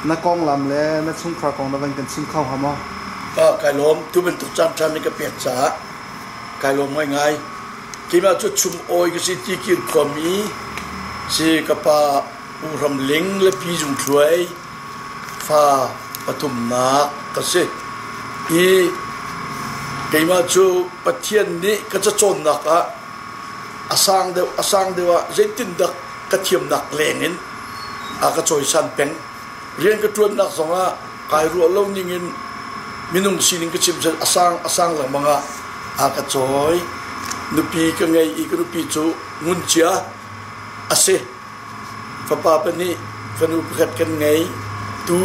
Na konglam le na chungkhar kong na van kan chim kho hnga maw? Kai lawm. Tu bantuk caan ṭha na ka pek caah kai lawm ngaingai. Keimah cu chum awi ka si Tikir khuami si ka pa Pu Hram Ling le Pi Zung Thluai fa pathumnak ka si. I keimah cu Pathian nih ka cacawnnak ah a sang deuh a sang deuh ah zeitindah ka thiamnak leng in a ka cawisan peng. Rian ka ṭuannak zongah kai ruah lo ningin minung sining ka chim cun a sang a sang lengmang ah a ka cawi. Nupi ka ngei i ka nupi cu nguncia a si. Fapa pahnih, fanu pakhat kan ngei. Tu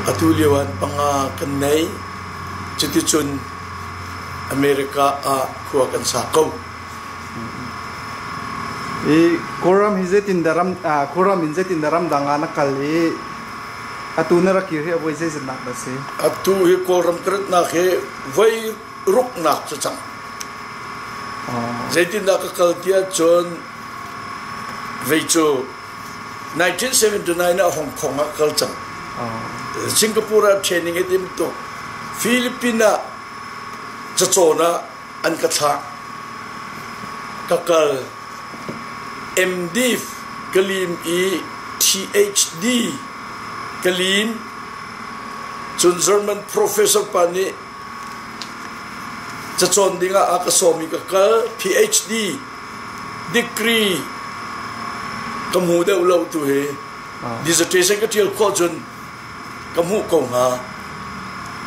atu lio ah panga kan nei. Cuticun America ah khua kan sa ko. I Kawlram hi zeitindah ram Kawlram in zeitindah ramdang ah na kal i atu na rak kir hi a voi zeizatnak dah si? Atu hi Kawlram ka ratnak hi voi ruknak cu cang. Zeitindah ka kal ti ahcun vei cu 1979 ah Hong Kong ah kal cang. Singapore ah training i tim tuk. Philippines ah cacawn ah an ka thlah. Ka kal. MDiv ka lim i THD ka lim. Cun German professor pa nih cacawn dingah a ka sawm i ka kal. PhD degree ka hmu deuh lo tu hi. Dissertation ka ṭial khawh cun ka hmuh ko hnga.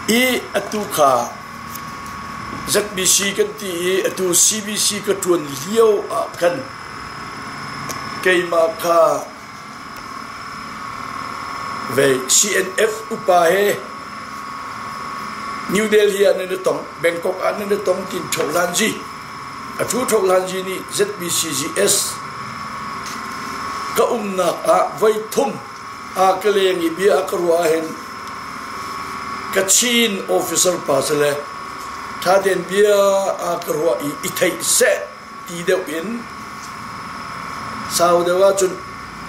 I atu kha ZBC kan ti i atu CBC ka ṭuan lio ah khan keimah kha ve CNF upa he New Delhi ah nan i tong, Bangkok ah nan i tong tin ṭho hlan zi. A ṭhu ṭho hlan zi nih ZBCGS ka umnak ah voi thum a ka leng i bia a ka ruah ahhin Kachin officer pa si le ṭha tein bia a ka ruah i i theih seh ti deuh in sau deuh ahcun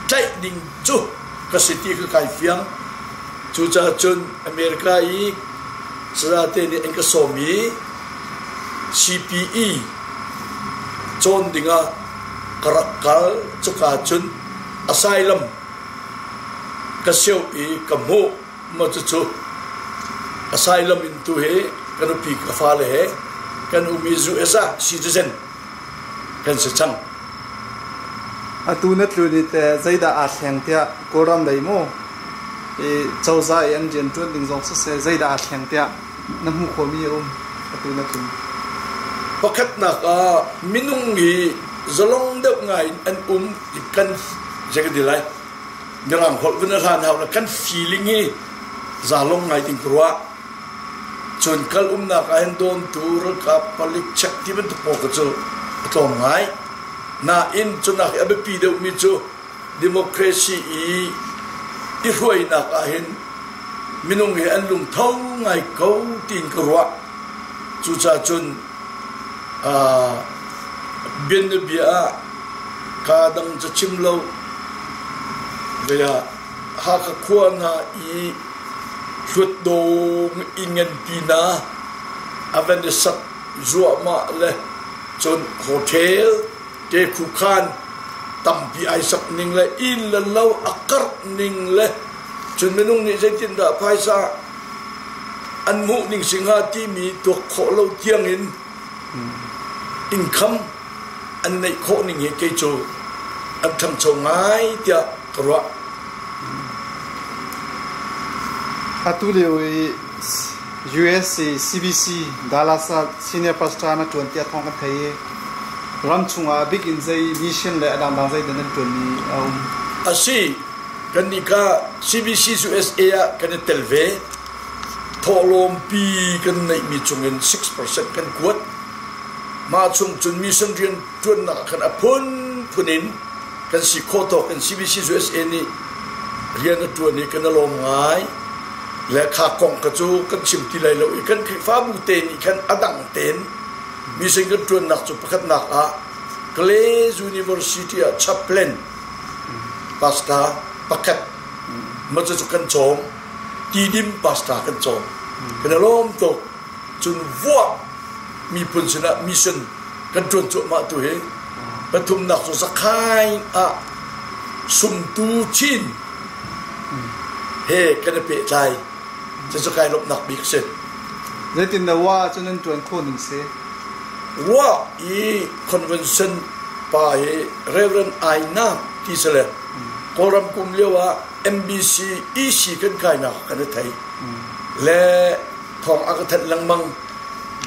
tlaih ding cu ka si ti kha kai fiang. Cucaah cun America i sazate nih an ka sawm i CPE cawn dingah ka rak kal. Cuka cun asylum ka sio i ka hmuh. Maw cucu asylum in tu hi ka nupi ka fale he kan um i US ah citizen kan si cang. Atu na tlun i teh zeidah aa thleng tiah Kawlram lei maw i cozah i an rianṭuan ding zong siseh zeidah aa thleng tiah na hmuh khawhmi a um atu na tlun? Pakhatnak ah minung hi zalong deuh ngai in an um i kan zei ka ti lai Mirang holh vun a hlan hau le kan feeling hi zalong ngai ding ka ruah. Cun kal umnak ah hin dawntu ralkap palik check ti bantuk pawl kha cu a tlawm ngai. Nain cunak i a biapi deuhmi cu democracy i i hruainak ah hin minung hi an lungtho ngai ko tiin ka ruah. Cucaah cun bianabia ah kaa dang ca chim lo ve ah Hakha khua hna i Hlutdawng inn nganpi hna a van i sak zuahmah le cun hotel tekhukhan tampi ai sak ning le inn le lo a karh ning le cun minung nih zeitindah phaisa an hmuh ning si hnga timi tuak khawh lo tiangin income an neih khawh ning hi kei cu an ṭhangcho ngai tiah ka ruah. Atu lio i USC CBC Dallas ah senior pastor na ṭuan tiah thawng kan thei i ram chungah a bik in zei mission le a dangdang zeidah nan ṭuanmi a um? A si, kannih kha CBC USA ah kan i tel ve. Thawhlawmpi kan neihmi chungin 6% kan kuat. Mah chung cun mission rian ṭuannak ah khan a phunphun in kan si khawh tawk in CBC USA nih rian a ṭuan i kan i lawm ngai. Le kha kong kha cu kan chim ti lai lo i kan Khrihfabu te nih khan a dang tein mission kan ṭuannak cu pakhatnak ah Clay University ah chaplain pastor pakhat. Mah cucu kan cawng. Tidim pastor kan cawng. Kan i lawm tuk. Cun vuah miphun sinah mission kan ṭuan cuahmah tu hi pathumnak cu Zakhain ah sumtu Chin he kan i pehtlai. Cucu kai lawmhnak bik a si. Zeitin na wa cu nan ṭuan khawh ning si? Wa i convention pa hi Reverend Aina ti si le Kawlram kum lio ah MBC EC kan kainak kan i thei. Le thawng a ka thanh lengmang.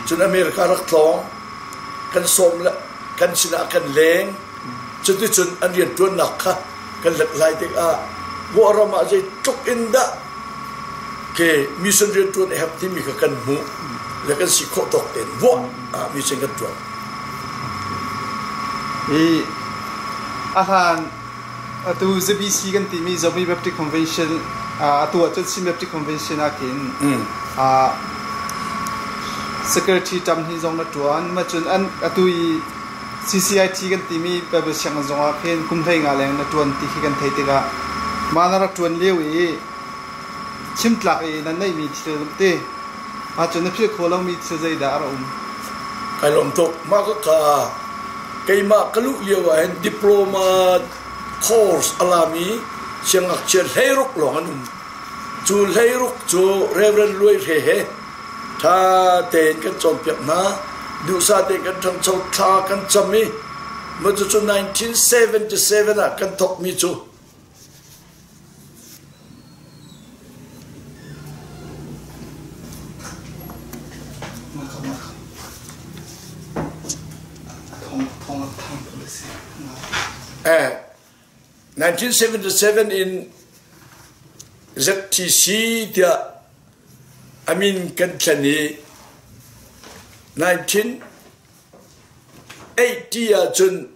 Cun America rak tlawng kan sawm le kan sinah kan leng. Cuticun an rianṭuannak kha kan hlathlai tikah Kawlram ah zeitluk in dah ke mission rianṭuan a herh timi kha kan hmuh le kan si khawh tawk tein vuah ah mission kan ṭuan. Hi a hlan atu ZBC kan timi Zomi Baptist Convention atu ahcun Chin Baptist Convention ah khin secretary tam hi zong na ṭuan ma cun an atu i CCIT kan timi Bible sianginn zongah khin kum 15 leng na ṭuan ti khi kan theih tikah mah na rak ṭuan lio i chimtlak i na neihmi thil te ahcun na philh khawh lomi thil zeidah a rak um? Kai lawm tuk. Mah ka keimah ka luh lio ah hin diploma course a lami siangngakchia 16 lawng an um. Cu 16 cu Reverend Luai Hre he Ṭha tein kan cawnpiak hna. Duhsah tein kan ṭhangcho thla kan cam i mah cucu 1977 ah kan thawkmi cu Eh, 1977 in ZTC tiah a min kan thlen i 1980 ahcun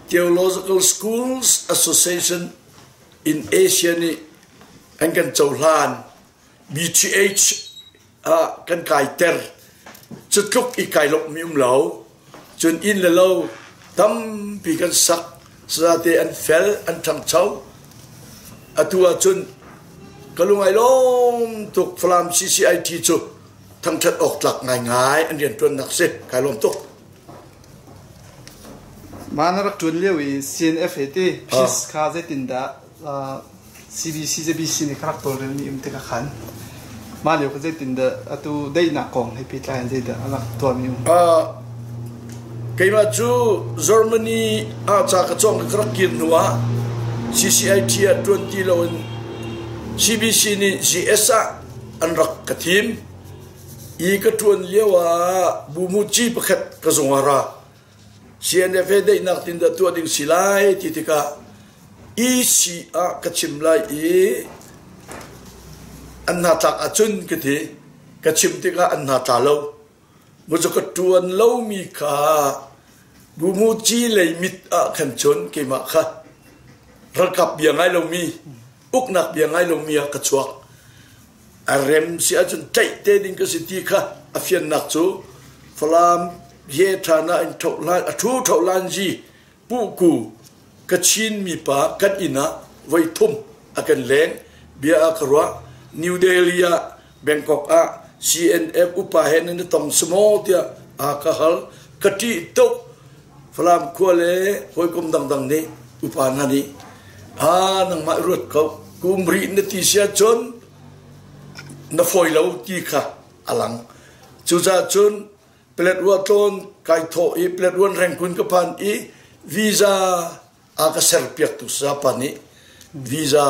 Theological Schools Association in Asia nih an kan cohlan. BTH ah kan kaiter. Cu tluk i kai lawmhmi um lo. Cun inn le lo tampi kan sak. Sazate an fel, an ṭhangcho. Atu ahcun ka lung ai lawm tuk Falam CCIT cu thangṭhat awk tlak ngaingai an rianṭuannak si. Kai lawm tuk. Mah na rak ṭuan lio i CNF he ti peace kha zeitindah CBC ZBC nih ka rak tawlrelmi um tikah khan mah lio kha zeitindah atu daihnak kong he pehtlai in zeidah a rak tuahmi um? Keimah cu Germany ah ca ka cawng ka rak kir hnu ah CCIT ah ṭuan ti loin CBC nih GS ah an rak ka thim i ka ṭuan lio ah bumuci pakhat ka zung ah ra. CNF he daihnak tin dah tuah ding si lai ti tikah EC ah ka chim lai i an hna tlak ahcun ka ti. Ka chim tikah an hna tla lo. Mucu ka ṭuan lomi kha Bumuci lei mit ah khan cun keimah kha ralkap bia ngai lomi, uknak bia ngai lomi ah ka chuak. A rem si ahcun tlaih te ding ka si ti kha a fiannak cu Falam ye ṭhan ah in ṭho hlan a ṭhu ṭho lan ji puhku Kachin mipa kan inn ah voi thum a kan leng bia a ka ruah New Delhi ah Bangkok ah CNF upa he nan i tong si maw tiah a ka hal ka ṭih tuk Falam khua le hawikom dangdang nih upa hna nih a nangmah ruat ko kum rih na ti si ahcun na fawi lo ti kha a lang. Cucaah cun Paletwa tlawn kai thawh i Paletwa Rangoon ka phan i visa a ka serpiaktu sapa nih visa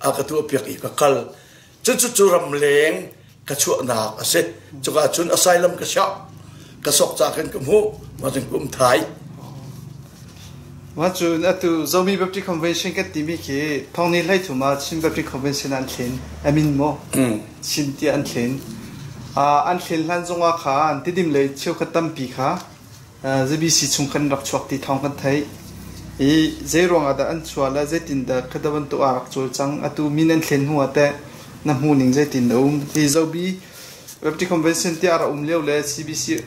a ka tuahpiak i ka kal. Cucu cu ramleng ka chuahnak a si. Cuka cun asylum ka siah. Ka sok ca khan ka hmuh. Mah cun ka um thai. Mah cun atu Zomi Baptist Convention kan timi khi thong ni 13 ah Chin Baptist Convention an thlen. A min maw? Chin tiah an thlen. An thlen hlan zongah khan Tidim lei cheukhat tampi kha ZBC chung khan rak chuak ti thawng kan theih. I zei ruangah dah an chuah le zeitindah khata bantuk ah rak cawlcang atu min an thlen hnu ah teh na hmuh ning zeitin a um? Hi Zobi Baptist Convention tiah a rak um lio le CBC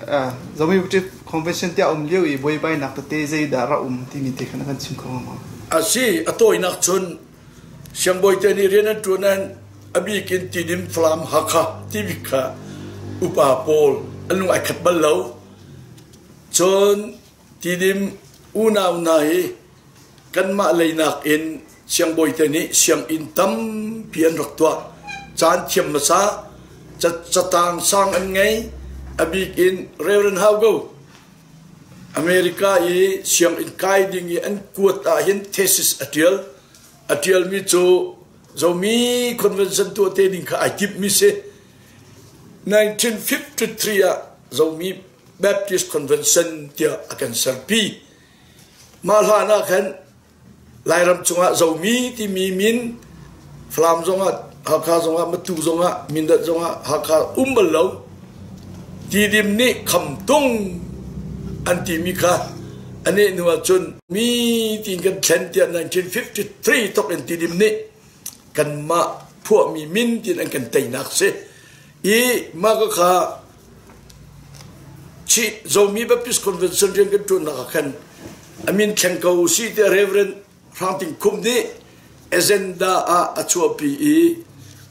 Zomi Baptist Convention tiah a um lio i buaibainak tete zeidah rak um timi te kha na kan chim kho hnga maw? A si, a tawinak cun. Siangbawi te nih rian an ṭuan ahhin a bik in Tidim, Falam, Hakha timi kha upa pawl an lung ai khat bal lo. Cun Tidim unau hna hi kanmah lei nakin siangbawi te nih sianginn tampi an rak tuah. Caan thiam hmasa, catang sang an ngei. A bik in Reverend Hau Go America i sianginn kai ding i an kuat ahhin thesis a ṭial. A ṭialmi cu Zomi Convention tuah te ding kha ai timhmi si. 1953 ah Zomi Baptist Convention tiah a kan serpi. Mah hlan ah khan Lairam cungah Zomi timi min Falam zongah Hakha zongah Matu zongah Mindat zongah Hakha um bal lo. Tidim nih khamtung an timi kha a neh hnu ahcun mi tiin kan thlen tiah 1953 thok in Tidim nih kanmah phuahmi min tiin an kan teinak si. I mah ka kha Zomi Baptist Convention rian kan ṭuannak ah khan a min thleng ko usih tiah Reverend Hrang Ting Khum nih agenda ah a chuahpi i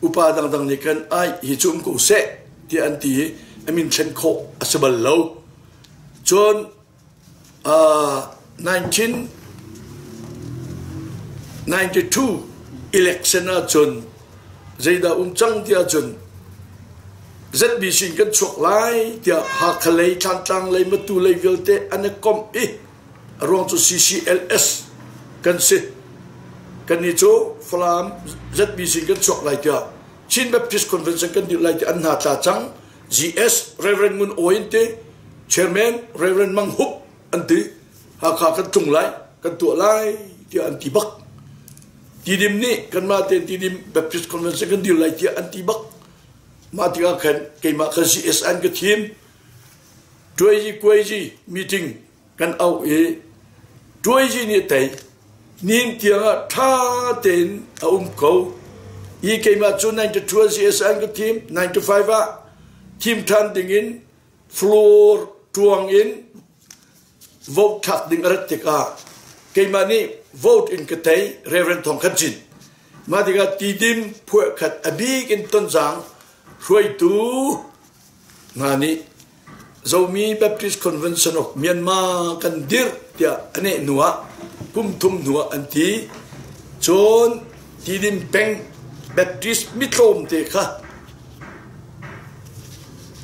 upa dangdang nih khan ai hi cu um ko seh tiah an ti i a min thlen khawh a si bal lo. Cun 1992 election ahcun zeidah um cang ti ahcun ZBC in kan chuak lai tiah Hakha lei, Thlantlang lei, Matu lei vialte an i komh i a ruang cu CCLS kan si. Kannih cu Falam ZBC in kan chuak lai tiah Chin Baptist Convention kan dirh lai tiah an hna tla cang. GS Reverend Ngun Awi an ti. Chairman Reverend Mang Hup an ti. Hakha kan tlung lai, kan tuah lai tiah an ti bak. Tidim nih kanmah tein Tidim Baptist Convention kan dir lai tiah an ti bak. Mah tikah khan keimah kha GS an ka thim. Tuaiji kuaiji meeting kan auh i tuaiji nih tei nin tiangah ṭha tein a um ko. I keimah cu 92 GS an ka thim 95 ah thim ṭhan dingin floor ṭuang in vote thlak ding a rat tikah keimah nih vote in ka tei Reverend Thong Khat Cin. Mah tikah Tidim phuahkhat a bik in Tonzang hruaitu hna nih Zomi Baptist Convention of Myanmar kan dirh tiah a neh hnu ah kum thum hnu ah an ti. Cun Tidim peng Baptist mitlawmte kha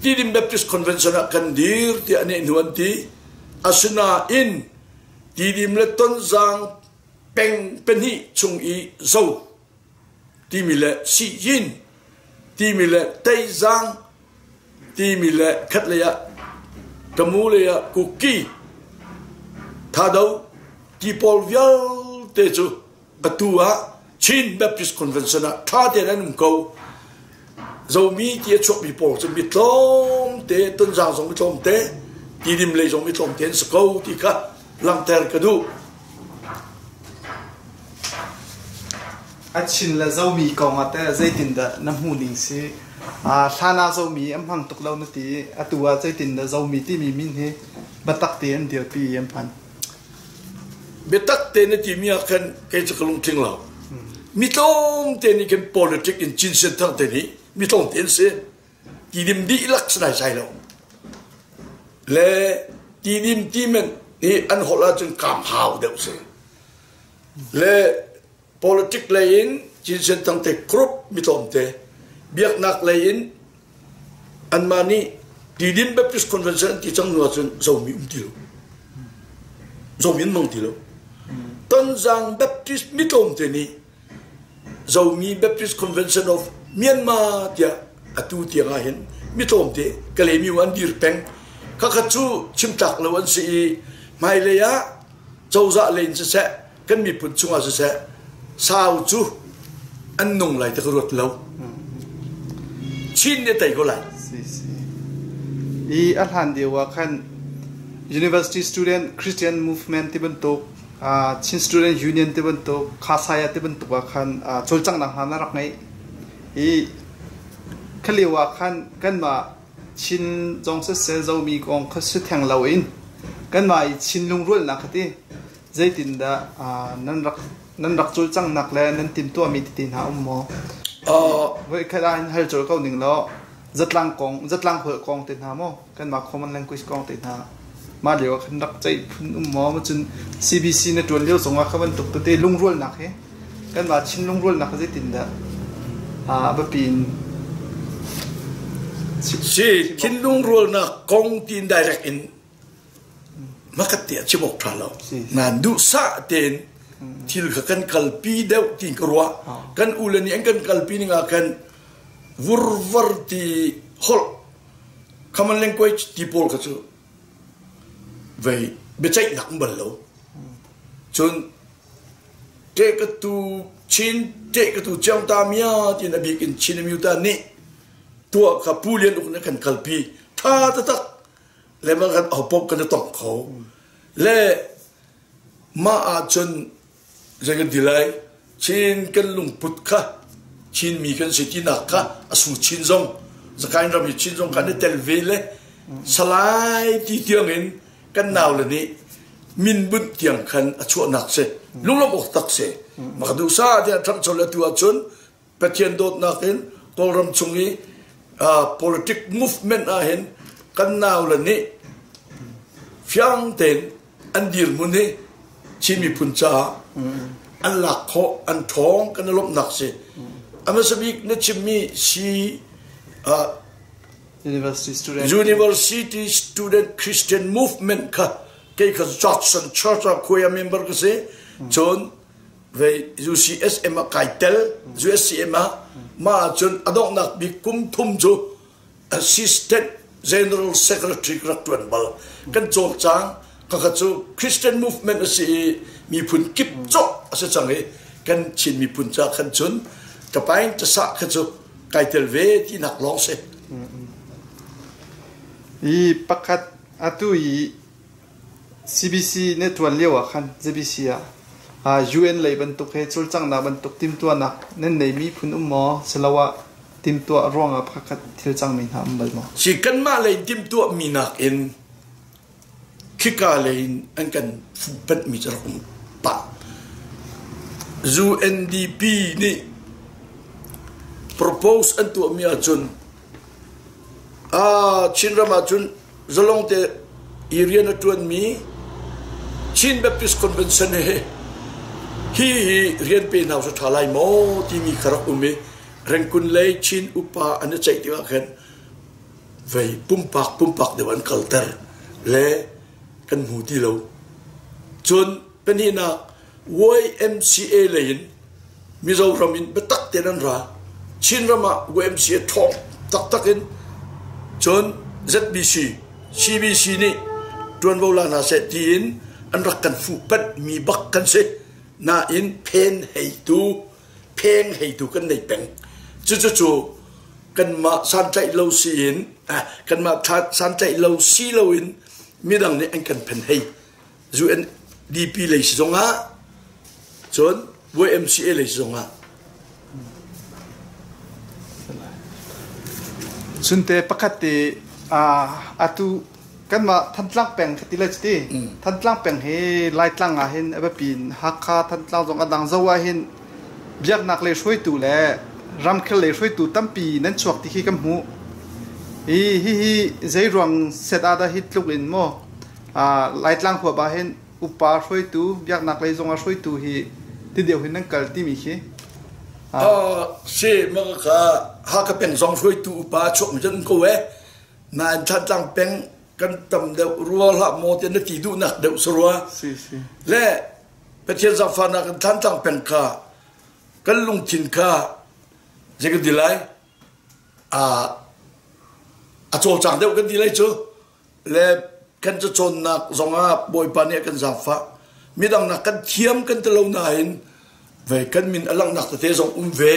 Tidim Baptist Convention ah kan dir tiah a neh hnu an ti. Asinain Tidim le Tonzang peng pahnih chung i Zo timi le Siyin timi le Teizang timi le khatlei ah Tamu lei ah Kuki Thado ti pawl vialte cu atu ah Chin Baptist Convention ah ṭha tein an um ko. Zomi ti a chuakmi pawl cu mi tlawmte, Tonzang zong mi tlawmte, Tidim lei zong mi tlawmte an si ko ti kha langhter ka duh. A Chin le Zomi kong ah teh zeitindah na hmuhning si? Hlan ah Zomi an hmang tuk lo na ti i atu ah zeitindah Zomi timi min hi biatak tein an dirpi i an hman? Biatak te na timi ah khan kei cu ka lungtling lo. Mi tlawmte nih khin politic in Chin Senthang te nih mi tlawmte an si. Tidim dihlak si naisai lo. Le tidim ti men hi an holh ahcun kaam hau deuh si. Le politic lei in Chin Senthang te group mi tlawmte biaknak lei in anmah nih Tidim Baptist Convention an ti cang hnu ahcun Zomi um ti lo. Zomi an mang ti lo. Tonzang Baptist mi tlawmte nih Zomi Baptist Convention of Myanmar tiah atu tiang ah hin mi tlawmte Kalaymyo an dir peng. Khakhat cu chimtlak lo an si i hmailei ah cozah lei in siseh kan miphun chungah siseh sau cu an nung lai ti ka ruat lo. Chin nih a tei ko lai. Si si. I a hlan deuh ah khan University Student Christian Movement ti bantuk Chin Student Union ti bantuk Khasaya ti bantuk ah khan cawlcanghnak hna na rak ngeih. I kha lio ah khan kanmah Chin zong siseh Zomi kong kha si theng loin kanmah i Chin lungrualnak kha ti. Zeitindah nan rak nan rak cawlcanghnak le nan timhtuahmi tete hna um maw? Voikhat ah hin hal colh ko ning law zatlang kong zatlang holh kong te hna maw kanmah common language kong te hna mah lio ah khan rak ceih phun um maw? Cun CBC na ṭuan lio zongah kha bantuk tete lungrualnak hi kanmah Chin lungrualnak hi zeitindah a biapi in Si thinlung rualnak kong tiin direct in Hmakhat te ah chim awk ṭha lo. Nain duhsah tein thil kha kan kalpi deuh ti ka ruah. Kan ule nih an kan kalpi ning ah khan vurvar ti holh common language ti pawl kha cu vei biaceihnak um bal lo. Cun ṭehkatu Chin ṭehkatu Ciangta Mia tiin a bik in Chin Amyuta nih tuah kha Pu Lian Uk nih a kan kalpi. Ṭha taktak le mah kan ahopaoh kan i tong kho le mah ahcun zei kan ti lai Chin kan lungput kha Chinmi kan si tinak kha a su chin zong Zakain ram i Chin zong kan i tel ve le Salai ti tiang in kan nau le nih min bunh tiang khan a chuahnak si lunglawmh awk tak si maka duhsa tiah ṭhangcho le tu ahcun Pathian dawtnak in Kawlram chung i politic movement ahhin kan naule nih fiang tein an dirhmun hi Chin miphun caah an lak khawh an ṭhawng kan i lawmhnak si. A hmasa bik na chimmi si University student University Student Christian Movement kha kei kha Judson Church ah khuai a member ka si. Cun vei UCSM ah kai tel USCM ah mah ahcun a donghnak bik kum thum cu assistant general secretary rak tuan bal kan cawlcang khakha cu Christian movement a si i miphun kip cawh a si cang i kan Chin miphun ca khan cun tapain tasa kha cu kai tel ve tinak lawng si. I pakhat atu i CBC na ṭuan lio ah khan ZBC ah UN lei bantuk he cawlcanghnak bantuk timhtuahnak nan neimi phun um maw? Siloah timhtuah ruangah pakhatkhat thil cangmi hna um bal maw? Si kanmah lei timhtuahmi nakin khika lei in an kan fuhpenhmi cu rak um pah. UNDP nih propose an tuahmi ahcun Chinram ahcun zalong te i rian a ṭuanmi Chin Baptist Convention hi hi hi rian pe hna usih ṭha lai maw timi kha rak um i Rengkun lei Chin upa an i ceih tikah khan vei pumpak pumpak deuh an kalter le kan hmu ti lo. Cun pahnihnak YMCA lei in Mizoram in biatak tein an ra. Chinram ah YMCA ṭhawng taktak in cun ZBC, CBC nih ṭuanvo la hna seh tiin an rak kan fuhpanh mi bak kan si. Nain phen heitu, pheng heitu kan nei peng. Cucucu kanmah santlaih lo siin kanmah santlaih lo si loin midang nih an kan phen hei. UNDP lei si zongah cun YMCA lei si zongah Sunte pakhat te atu kanmah Thantlang peng ka ti lai cuti Thantlang peng hi Laitlang ah hin a biapi in Hakha Thantlang zong a dang zo ah hin biaknak lei hruaitu le ramkhel lei hruaitu tampi nan chuak ti khi kan hmuh. Hi hihi zei ruang set ah dah hi tluk in maw Laitlang huap ah hin upa hruaitu, biaknak lei zongah hruaitu hi ti deuh hin nan kal timi khi. Si maka kha Hakha peng zong hruaitu upa chuak mi cun ko e. Nain Thantlang peng kan tam deuh rua hlah maw ti na ti duhnak deuh si rua. Si si. Le Pathian zaangfahnak in Thantlang peng kha kan lungthin kha zei kan ti lai a cawlcang deuh kan ti lai cu le kan cacawnnak zongah Bawipa nih a kan zaangfah. Midang nak kan thiam kan ti lo nain ve kan min a langhnak tete zong um ve.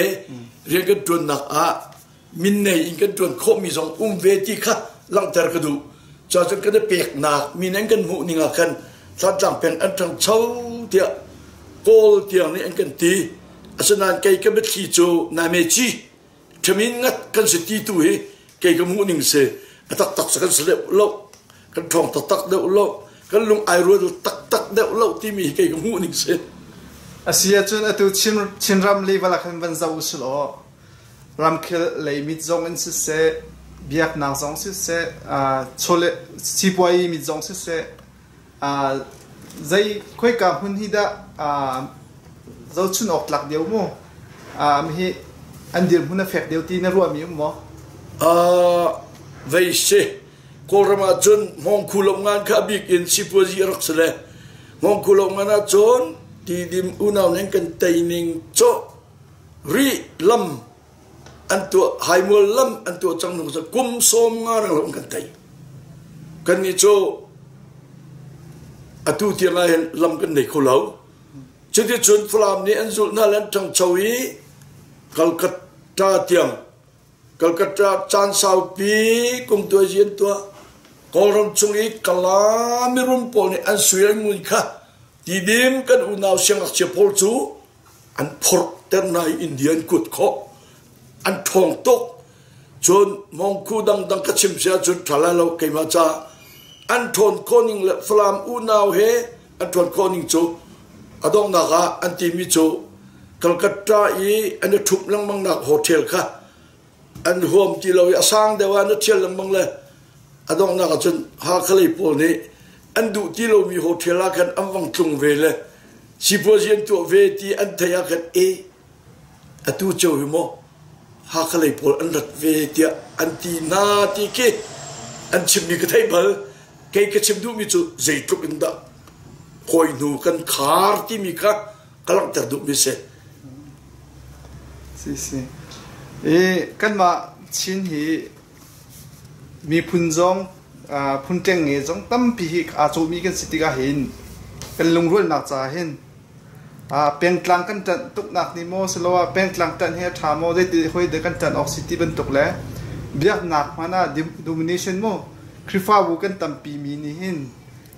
Rian kan ṭuannak ah min nei in kan ṭuan khawhmi zong um ve ti kha langhter ka duh. Cuacun kan i peknak min an kan hmuh ning ah khan Thantlang peng an ṭhangcho tiah Kawl tiang nih an kan ti. Asinain kei ka biathli cu nai me ci Ṭhamin ngat kan si ti tu hi kei ka hmuh ning si. A taktak si kan si deuh lo. Kan ṭhawng taktak deuh lo. Kan lung ai rual taktak deuh lo timi hi kei ka hmuh ning si. A si ahcun atu Chin Chinram level ah khan van zoh usih law ramkhel lei mit zong in siseh, biaknak zong siseh, chawleh sipuayi mit zong siseh, zei khoika hmun hi dah zohchun awk tlak deuh mu? Hi an dirhmun a fek deuh ti na ruahmi um maw? Vei si. Kawlram ah cun hmawngkhu lomngan kha a bik in sipuazi a rak si le hmawngkhu lomngan ah cun Tidim unau ning kan tei ning cu ri lam an tuah haimual lam an tuah cang nung kum 50 reng kan tei. Kannih cu atu tiang ah hin lam kan nei kho lo. Cuticun Falam nih an zulh hna le an ṭhangcho i Calcutta tiang Calcutta caan saupi kum tuaizi an tuah. Kawlram chung i Kala mirum pawl nih an sui an ngun kha Tidim kan unau siangngakchia pawl cu an phorhter hna i India an kuat khawh. An ṭhawng tuk. Cun mawngkhu dangdang ka chim si ahcun ṭha lai lo keimah caah an ṭhawn khawh ning le Falam unau he an ṭhawn khawh ning cu a donghnak ah an timi cu Calcutta i an i ṭhumh lengmangnak hotel kha an huam ti lo i a sang deuh ah an i ṭhial lengmang le a donghnak ah cun Hakha lei pawl nih an duh ti lomi hotel ah khan an vang tlung ve le sipuazi an tuah ve ti an theih ah khan e atu cio hi maw Hakha lei pawl an rat ve tiah an ti hna ti khi an chimmi ka theih bal. Kei ka chim duhmi cu zeitluk in dah hawi hnu kan khar timi kha ka langhter duhmi si. Si si. I kanmah Chin hi miphun zong phun ṭengnge zong tampi hi aa cawhmi kan si tikah hin kan lungrualnak caah hin Pengtlang kan ṭanh tuknak nih maw siloah pengtlang ṭanh hi a ṭha maw zeiti hawi dah kan ṭanh awk si ti bantuk le biaknak hmanh ah domination maw Khrihfabu kan tampimi nih hin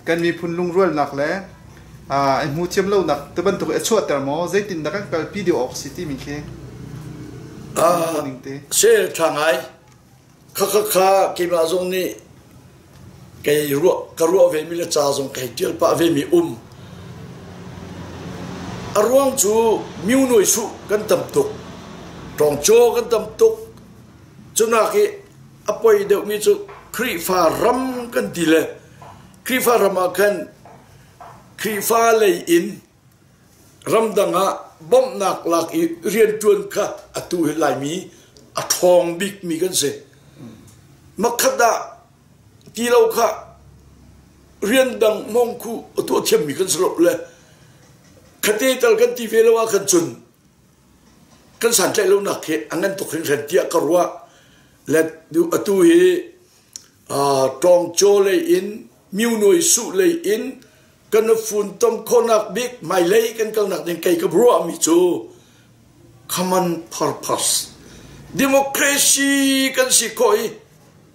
kan miphun lungrualnak le i hmuhthiam lonak ti bantuk a chuahter maw zeitindah kan kalpi deuh awk si timi khi ning te. Si ṭha ngai. Khakha keimah zong nih kei ruah ka ruah vemi le ca zong ka hei ṭial pah vemi um. A ruang cu myu suh kan tam tuk. Ṭawngcaw kan tam tuk. Cunak i a poi deuhmi cu Khrihfa ram kan ti le Khrihfa ram ah khan Khrihfa lei in Ramdang ah bawmhnak lak i rianṭuan kha atu hi Laimi a ṭhawng bikmi kan si. Makhat ah ti lo kha rian dang mawngkhu a tuah thiammi kan si lo le khate tal kan ti ve lo ah khan cun kan santlaih lonak hi a ngan tuk hringhran tiah ka ruah. Le atu hi Ṭawngcaw lei in Myonuai Suh lei in kan funtom khawhnak bik hmailei kan kalnak ding kei ka ruahmi cu common purpose democracy kan si khawh i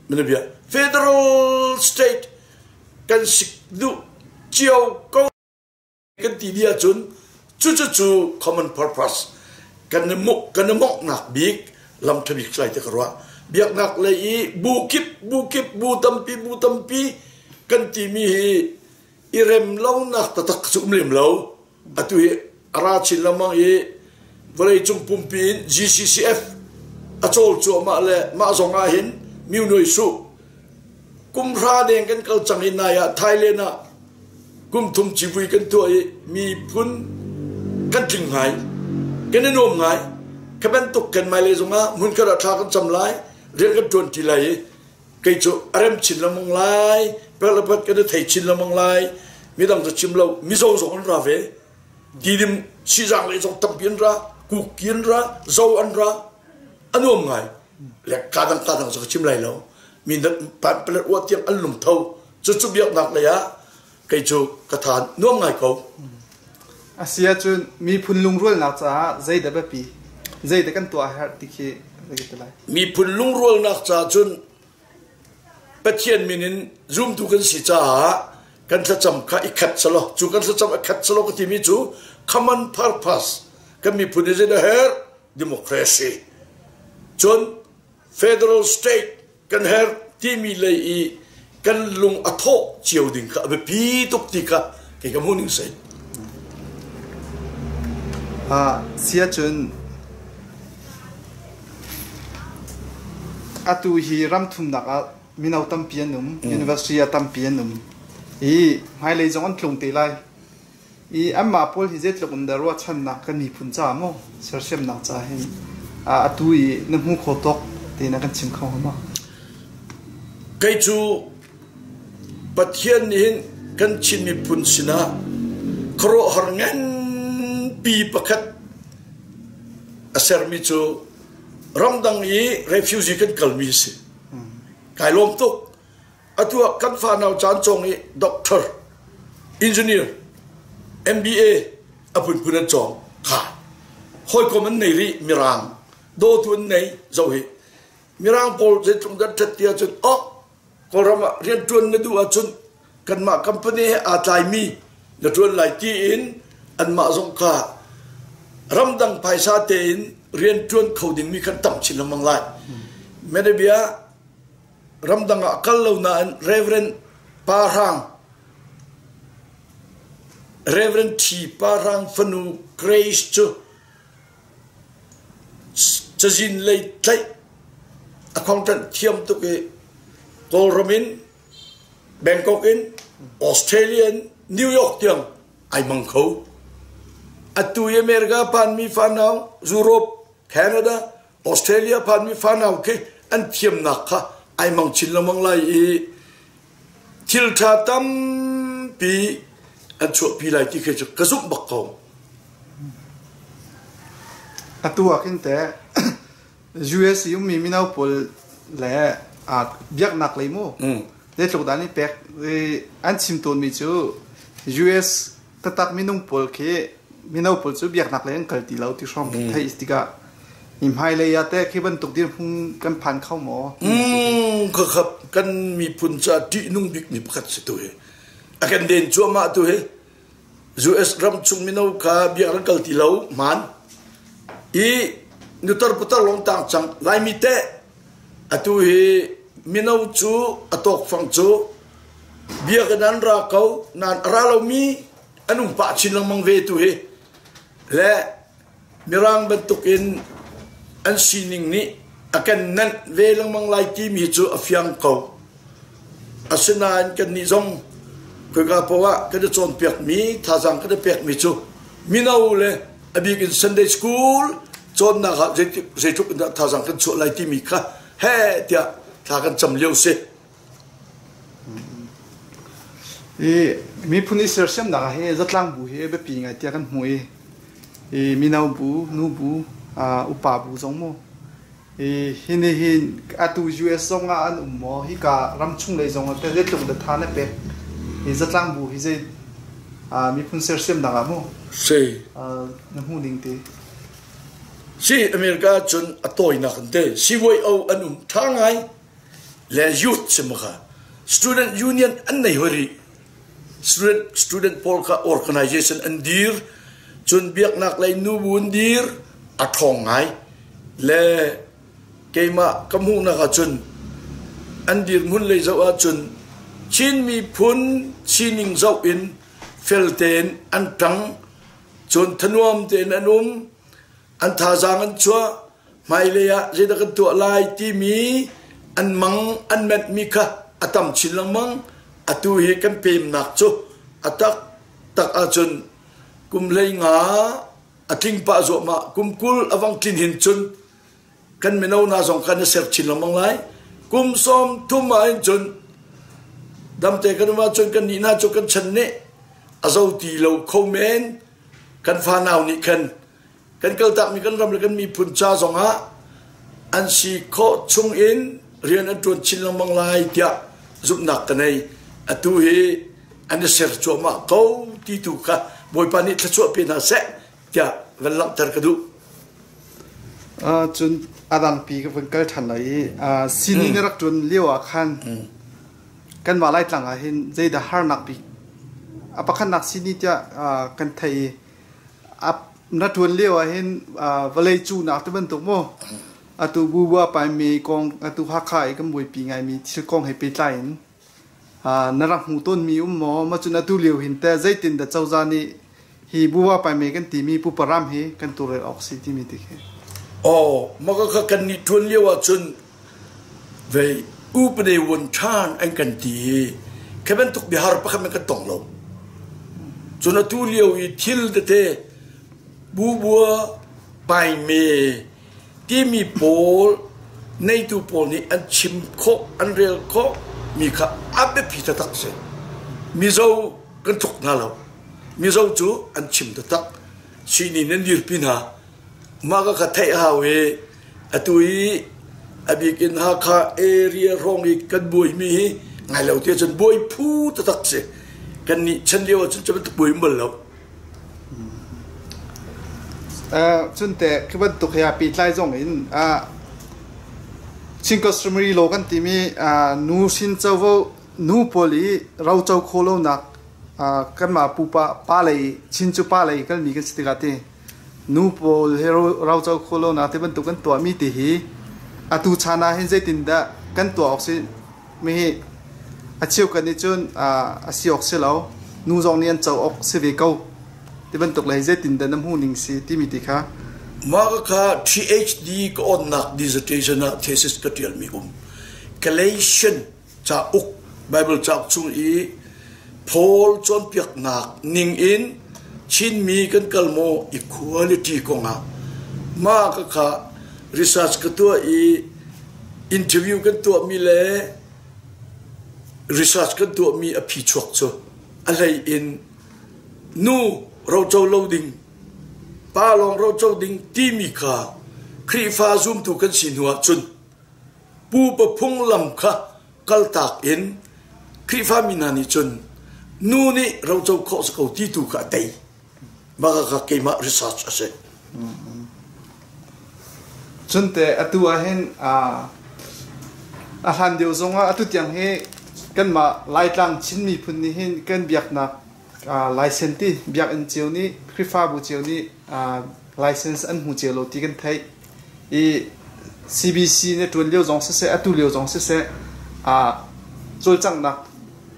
mana bia federal state kan si duh cio ko kan ti dih ahcun cucu common purpose kan i kan i mawknak bik lam ṭha bik lai ti ka ruah. Biaknak lei i bu kip bu kip bu tampi bu tampi kan timi hi i rem lonak taktak cu um lem lo. Atu hi a ra chin lengmang i vawleicung pumpi in GCCF a cawl cuahmah le mah zong ah hin Myu Suh kum hra deng kan kal cang i nai ah Thailand ah kum thum civui kan tuah i miphun kan tling ngai kan i nuam ngai kha bantuk kan hmailei zongah hmunkhat ah thla kan cam lai rian kan ṭuan ṭi lai i kei cu a rem chin lengmang lai pelpat kan i thei chin lengmang lai midang cu chim lo mizo zong an ra ve tidim sihzang lei zong tampi an ra kuki an ra zo an ra a nuam ngai le kadang kadang cu ka chim lai lo mi palet uah tiang an lungtho cucu biaknak lei ah kei cu ka tha nuam ngai ko. A si ahcun miphun lungrualnak caah zeidah biapi zeidah kan tuah a herh ti khi zei ti lai. Miphun lungrualnak caah cun Pathian min in zumtu kan si caah kan thlacam kha i khat selaw cu kan thlacam a khat selaw ka timi cu common purpose kan miphun i zeidah herh democracy cun federal state kan herh timi lei i. kan lung a thawh cio ding kha a biapi tuk ti kha kei ka hmuh ning si. Si ahcun atu hi ram thumnak ah mino tampi an um, university ah tampi an um i hmailei zong an tlung te lai. I anmah pawl hi zeitluk in dah ruahchannak kan miphun caah maw sersiamnak caah hin atu i na hmu kho tawk te na kan chim kho hnga maw? Kei cu Pathian nih hin kan Chin miphun sinah khuaruahhar nganpi pakhat a sermi cu ramdang i refugee kan kalmi a si. Kai lawm tuk. Atu ah kan fanau caan cawng i doctor, engineer, MBA a phunphun an cawng kha hawikom an nei rih mirang dawtu an nei zoh hi mirang pawl zeitluk dah ṭhat ti ahcun oh Kawlram ah rianṭuan na duh ahcun kanmah company he aa tlaimi na ṭuan lai tiin anmah zong kha ramdang phaisa tein rianṭuan kho dingmi khan tam chin lengmang lai. Menabia ramdang ah kal lo nain Reverend Pa Hrang Reverend T Pa Hrang fanu Grace cu Cazin lei tlaih a accountant thiam tuk i Kawlram in Bangkok in Australia in New York tiang ai mang kho. Atu i America phanmi fanau Europe, Canada, Australia phanmi fanau khi an thiamnak kha ai mang chin lengmang lai i thil ṭha tampi an chuahpi lai ti khi cu ka zumh bak ko. Atu ah khin teh US i ummi mino pawl le biaknak lei mu zeitluk dah an i pek an chim tawnmi cu US taktak minung pawl khi mino pawl cu biaknak lei an kal ti lo ti hrawng theih tikah hi hmailei ah teh khi bantuk dirhmun kan phan kho maw? Khakap kan miphun ca ṭihnung bikmi pakhat si tu hi. A kan den cuahmah tu hi US ram chung mino kha biak an kal ti lo hmaan. I nutar putar lawng tang cang Laimi teh atu hi mino cu a tawkfang cu biakinn an ra ko nain a ra lomi an um pah chin lengmang ve tu hi le mirang bantukin an sining nih a kan nanh ve lengmang lai timi cu a fiang ko. Asinain kannih zong khoika paoh ah kan i cawnpiakmi thazaang kan i pekmi cu mino le a bik in Sunday school cawnnak ah zeitluk in dah thazaang kan chuah lai timi kha he tiah thla kan cam lio si. I miphun i sersiamnak ah hi zatlang bu hi biapi ngai tiah kan hmuh i i mino bu, nu bu, upa bu zong mu i hi nih hin atu US zong ah an um maw hika ramchung lei zong ah teh zeitluk dah tha na pek hi zatlang bu hi zei miphun sersiamnak ah mu Si. na hmuh ning ti Si America cun a tawinak in te CYO an um ṭha ngai le youth si maw kha student union an nei hoi rih student student pawl kha organization an dir cun biaknak lei nubu an dir a ṭhawng ngai le keimah ka hmuhnak ahcun an dirhmun lei zoh ahcun Chin miphun sining zoh in fel tein an ṭang cun thanuam tein an um an thazaang an chuah hmailei ah zeidah kan tuah lai timi an mang an menhmi kha a tam chin lengmang. Atu hi kan pemnak cu a taktak ahcun kum 15 a tling pah zuahmah kum 20 a vang tlin hin cun kan mino hna zong kha na ser chin lengmang lai. Kum 30 ah hin cun damte kan um ahcun kan nih hna cu kan chan nih a zo ti lo kho men kan fanau nih khan Kan kaltakmi kan ram le kan miphun ca zongah an si khawh chungin rian an ṭuan chin lengmang lai tiah zumhnak ka nei. Atu hi an i ser cuahmah ko ti tu kha Bawipa nih thluachuah pe hna seh tiah van langhter ka duh. Cun a dangpi ka vun kal ṭhan lai i sini na rak ṭuan lio ah khan kanmah Laitlang ah hin zeidah harnak bik a pakhatnak sini tiah kan theih i Na ṭuan lio ahhin vawlei cuhnak ti bantuk maw atu Buba paimi kong atu Hakha i kan buaipi ngaimi thil kong he pehtlai in. Na rak hmuh tawnmi um maw? Mah cun atu lio hin teh zeitin dah cozah nih hi Buva Paime kan timi pupa ram hi kan turel awk si timi ti khi. Aw, maka kha kan nih ṭuan lio ahcun vei upade won ṭhan an kan ti i khi bantuk biahar pakhat man kan tong lo. Cun atu lio i thil tete bubua paime timi pawl neitu pawl nih an chim khawh an rel khawh mi kha a biapi taktak si. Mizo kan tluk hna lo. Mizo cu an chim taktak. Sihni nan dirpi hna. Mah ka kha theih hau i atu i a bik in Hakha area hrawng i kan buaimi hi ngai lo te cun buai phu taktak si. Kan nih chan lio ahcun cu bantuk buai um bal lo. Cun teh khi bantuk he aa pehtlai zong in Chin customary law kan timi nu hrin covo nu pawl i roco khawh lonak kanmah pupa pa lei Chin cu pa lei kalmi kan si tikah ti nu pawl he roco khawh lonak ti bantuk kan tuahmi ti hi atu chan ah hin zeitindah kan tuah awk si? Mihi a cheukhat nih cun a si awk si lo, nu zong nih an co awk si ve ko ti bantuk le zeitindah na hmuh ning si timi ti kha. Mah kha PhD ka onnak dissertation ah thesis ka ṭialmi um. Galatian cauk, Bible cauk chung i Paul cawnpiaknak ning in Chinmi kan kal maw equality kongah mah kha research ka tuah i Interview kan tuahmi le research kan tuahmi a phichuak cu a hlei in nu roco lo ding, pa lawng roco ding timi kha Khrihfa zumtu kan si hnu ahcun pupa phunglam kha kaltak in Khrihfa mi hna nih cun nu nih roco khawh si ko ti tu kha a tei. Mah kha keimah research a si. Cun teh atu ah hin a hlan deuh zongah atu tiang hi kanmah Laitlang Chin miphun nih hin kan biaknak license ti biakinn cio nih Khrihfabu cio nih license an hmu cio lo ti kan theih i CBC na ṭuan lio zong siseh atu lio zong siseh cawlcanghnak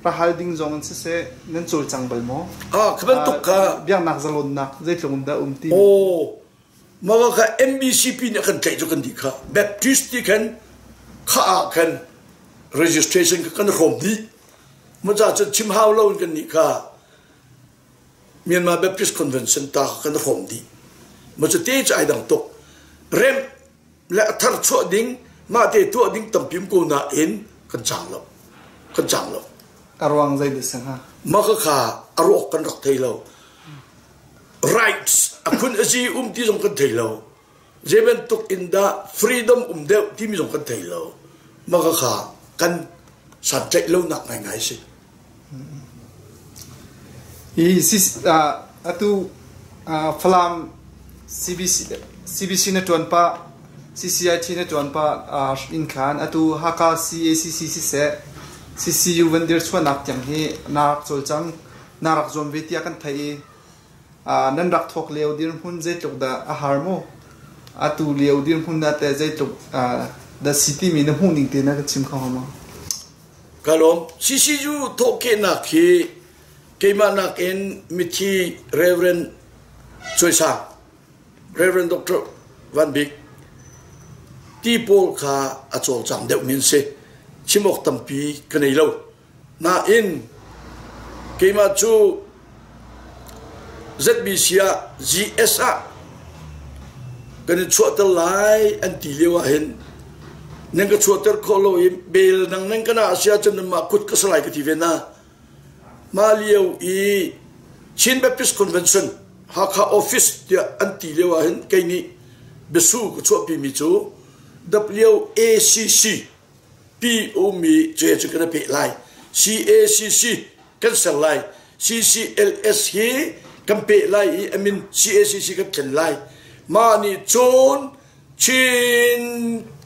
Ra hal ding zong in siseh nan cawlcang bal maw? Ah, khi bantuk kha biaknak zalonnak zeitluk in dah um ti? Oh, mah kha MBCP nih a kan tlaih cu kan dih kha. Baptist ti khan kha ah khan registration kha kan hrawm dih. Maca cun chim hau lo in kan nih kha Myanmar Baptist Convention ta kha kan hrawm dih. Maca te cu ai dang tuk. Rem le a thar chuah ding mahte tuah ding tampi um ko nain kan cang lo kan cang lo. A ruang zei dah si hnga? Mah kha a ruak kan rak thei lo. Rights a phun a zi um ti zong kan thei lo. Zei bantuk in dah freedom um deuh timi zong kan thei lo. Mah kha kan santlaih lonak ngaingai si. Hi atu Falam CBC, CBC na ṭuan pah, CCIT na ṭuan pah inn khan atu Hakha CACC siseh, CCU van dir chuahnak tiang hi na rak cawlcang, na rak zuam ve tiah kan theih i nan rak thawk lio dirhmun zeitluk dah a har mu? Atu lio dirhmun ah teh zeitluk dah si timi na hmuh ning te na kan chim kho hnga maw? Ka lawm. CCU thawhkehnak hi keimah nakin mithi Reverend Cuai Sang, Reverend Dr. Van Bik ti pawl kha a cawlcang deuhmi an si. Chim awk tampi ka nei lo. Nain keimah cu ZBC ah GS ah kan in chuahter lai an ti lio ah hin nan ka chuahter khawh lo i bel nang nan kana a si ahcun nanmah kut ka salai ka ti ve na. Mah lio i Chin Baptist Convention Hakha office tiah an ti lio ah hin kei nih biasu ka chuahpimi cu WACC pi ummi cu cu kan i peh lai. CACC kan ser lai. CCLS hi kan peh lai i a min CACC kan thlen lai. Mah nih cun Chin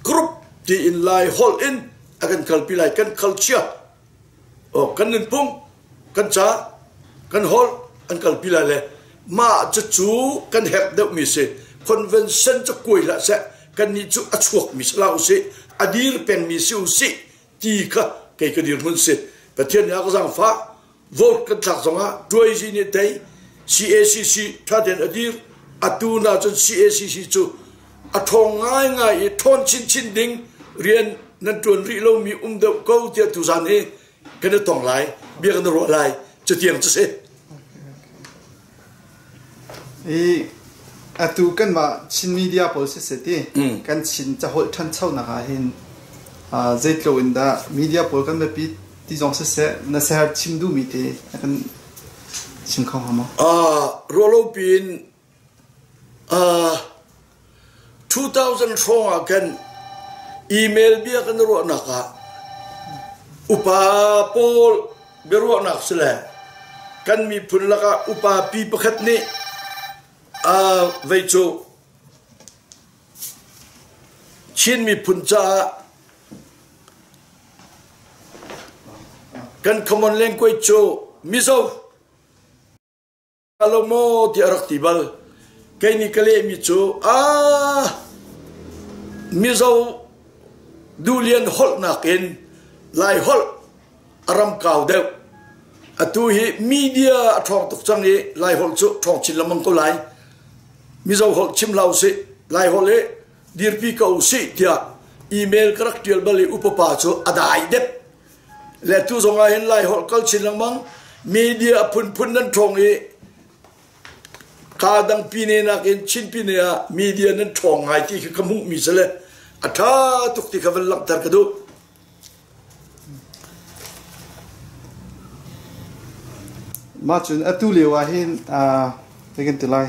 Group tiin Lai holh in a kan kalpi lai. Kan culture Oh, kan nunphung, kan ca, kan holh an kalpi lai le mah cucu kan herh deuhmi si. Convention cu kuai hlah seh, kannih cu a chuakmi si hlah usih, a dir pengmi si usih ti kha kei ka dirhmun si. Pathian nih a ka zaangfah. Vote kan thlak zongah Tuaizi nih tei CACC ṭhaten a dir. Atu na cun CACC cu a ṭhawng ngaingai i ṭhawn chinchin ding rian nan ṭuan rih lomi um deuh ko tiah tuzan hi kan i tong lai, bia kan i ruah lai. Cutiang cu si. I atu kanmah Chin media pawl siseh ti kan Chin caholh ṭhanchonak ah hin zeitluk in dah media pawl kan biapi ti zong siseh na siaherh chim duhmi te na kan chim kho hnga maw? Ruahlo piin 2000 hrawng ah khan email bia kan i ruahnak ah upa pawl biaruahnak si le kan miphun lakah upa pi pakhat nih vei cu Chin miphun caah kan common language cu Mizo lo maw tiah a rak ti bal. Kei nih ka lehmi cu aa Mizo duhlian holh nakin Lai holh a ram kau deuh. Atu hi media a ṭhawng tuk cang i Lai holh cu ṭhawng chin lengmang ko lai. Mizo holh chim hlah usih, Lai holh hi dirpi ko usih tiah email ka rak ṭial bal i upa pa cu a dai dep. Le tu zong ah hin Lai holh kal chin lengmang media a phunphun nan ṭhawng i kaa dang pine nakin Chin pine ah media nan ṭhawng ngai ti khi ka hmuhmi si le a ṭha tuk ti kha van langhter ka duh. Mah cun atu lio ah hin zei kan ti lai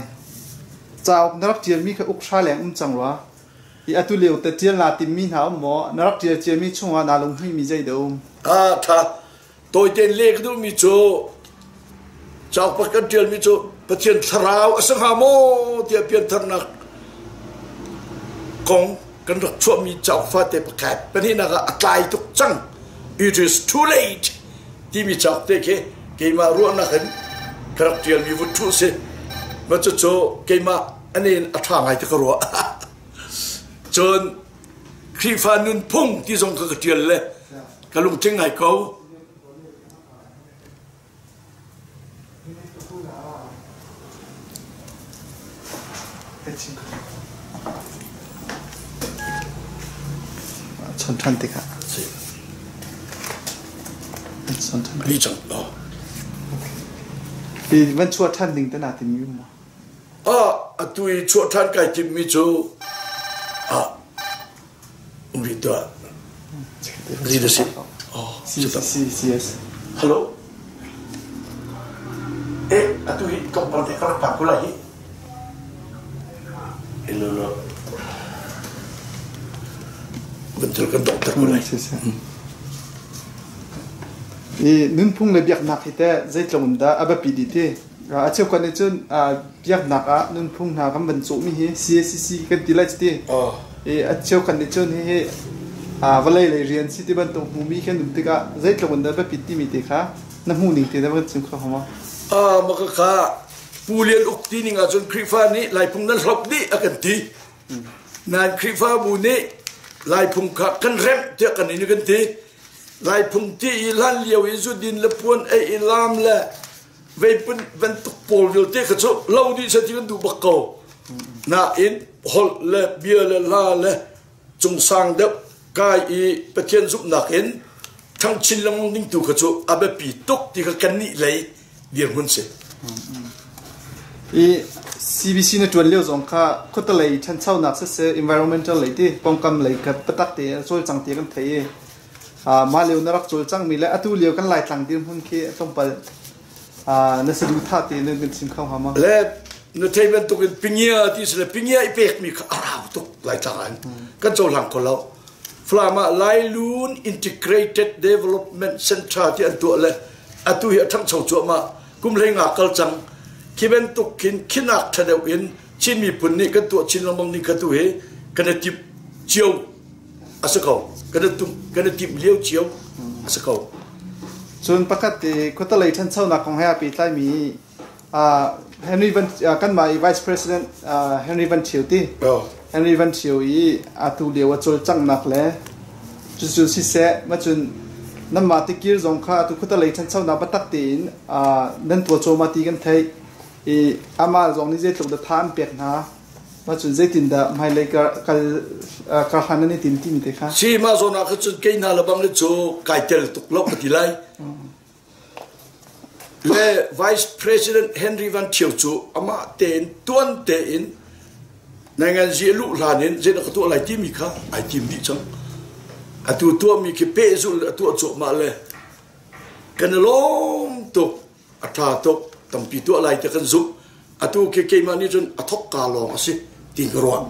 cauk na rak ṭialmi kha uk hra leng um cang rua. Hi atu lio te ṭial naa timmi hna um maw? Na rak ṭial ciami chungah naa lunghmuihmi zei dah um? Ah, ṭha. Tawitein leh ka duhmi cu cauk pakhat kan ṭialmi cu Pathian thlarau a si hnga maw tiah piantharnak kong kan rak chuahmi cauk fate pakhat pahnihnak ah a tlai tuk cang. It is too late timi cauk te khi keimah ruahnak in ka rak ṭialmi vun ṭhu si. Mah cucu keimah anen a ṭha ngai ti ka ruah. Cun Khrihfa nunphung ti zong kha ka ṭial le ka lungtling ngai ko. Chon ṭhan tikah. Li cang. Hi van chuah ṭhan ding te naa timmi um maw? Ah, atu i chuah ṭhan kai timmi cu ah um rih tuah. Ri na si. Oh, si si si yes. Hello. Eh, atu hi tlawmpal te ka rak phak ko lai hi. Hello, lo. Bantul kan dokter ko lai. Si si. I nunphung le biaknak hi teh zeitluk in dah a biapi dih ti? A cheukhat nih cun biaknak ah nunphung hna kan van cawhmi hi CACC kan ti lai cuti. I a cheukhat nih cun hihi vawlei lei rian si ti bantuk hmumi kan um tikah zeitluk in dah biapit timi te kha na hmuh ning te na van chim kho hnga maw? Maka kha Pu Lian Uk ti ning ahcun Khrihfa nih Laiphung nan hlop dih a kan ti. Nain Khrihfabu nih Laiphung kha kan remh tiah kan in kan ti. Laiphung ti i hlan lio i zudin le puan ei i laam le vei bantuk pawl vialte kha cu lo dih seh ti kan duh bak ko. Nain holh le bia le hla le cungsang deuh kai i Pathian zumhnak in ṭhangchin lengmang ding tu kha cu a biapi tuk ti kha kannih lei dirhmun si. I CBC na ṭuan lio zong kha khuatelei ṭhanchonak siseh environmental lei ti pawngkam lei kha biatak te cawlcang ti kan thei i mah lio na rak cawlcangmi le atu lio kan Laitlang dirhmun khi tlawmpal na saduhthah te na kan chim kho hnga maw? Le na thei bantuk in pingia ti si le pingia i pekmi kha a rau tuk Laitlang ah kan cohlang kho lo. Falam ah Lailun Integrated Development Center ti an tuah le atu hi a ṭhangcho cuahmah kum hlei nga kal cang khi bantuk khin khinak ṭha deuh in Chin miphun nih kan tuah chin lengmang ning kha tu hi kan i timh cio a si ko kan i tum kan i timh lio cio a si ko Cun pakhat te khuatalei ṭhanchonak kong he aa pehtlaimi Henry Van kanmah i Vice President Henry Van Thio ti Henry Van Thio i atu lio a cawlcanghnak le cucu siseh macun Nanmah tikir zong kha atu khuatalei ṭhanchonak biatak tein nan tuah cawma ti kan theih i amah zong nih zeitluk dah tha an pek hna. Mah cun zeitindah hmailei kal karhlan nan i tim timi te kha. Si mah zawn ah khan cun kei hna le bang le cu kai tel tuk lo ka ti lai. Le Vice President Henry Van Thio cu amah tein tuan tein nainganzi a luh hlan in zeidah ka tuah lai timi kha ai tim dih cang. Atu tuahmi khi pehzulh a tuah cuahmah le kan i lawm tuk. A ṭha tuk, tampi tuah lai ti kan zumh. Atu khi keimah nih cun a thawkka lawng a si ti ka ruah.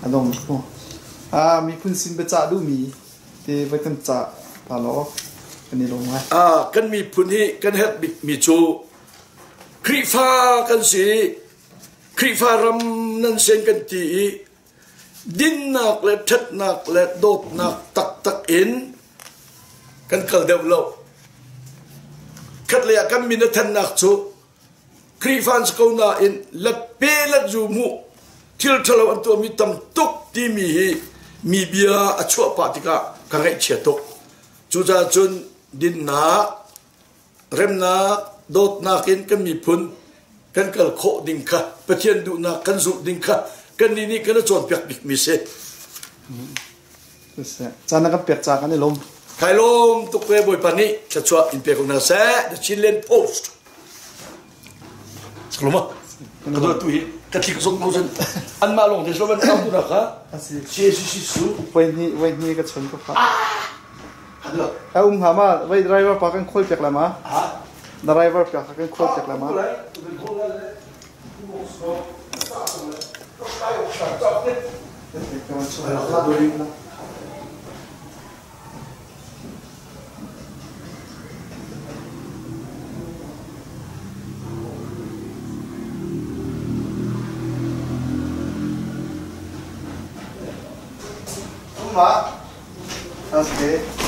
A dong mu. Miphun sin biacah duhmi te voi kan cah ta law kan i lawm ngai. Kan miphun hi kan herh bikmi cu Khrihfa kan si. Khrihfa ram nan sen kan ti i dinnak le ṭhatnak le dawtnak taktak in kan kal deuh lo. Khatlei ah kan min a thannak cu Khrihfa an si ko nain latpe latzu hmuh thil ṭhalo an tuahmi tam tuk timi hi mi bia a chuah pah tikah ka ngaihchia tuk. Cucaah cun dinnak remnak, dawtnak in kan miphun kan kal khawh ding kha Pathian duhnak kan zulh ding kha kannih nih kan i cawnpiak bikmi si. Caan na kan pek ca kan i lawm. Kai lawm tuk ve Bawipa nih thluachuah in pe ko hna seh. The Chinland Post. Sakluma. Ka do tu hi ka thlik zong ko zan an mah lawng te slovan au tu na kha. Si si si su. Voi hnih voi hnih ka chun ka fa. A um hnga ma? Voi driver pa kan khawl piak la ma? Driver pa kan khawl piak la ma? Um ma? Okay.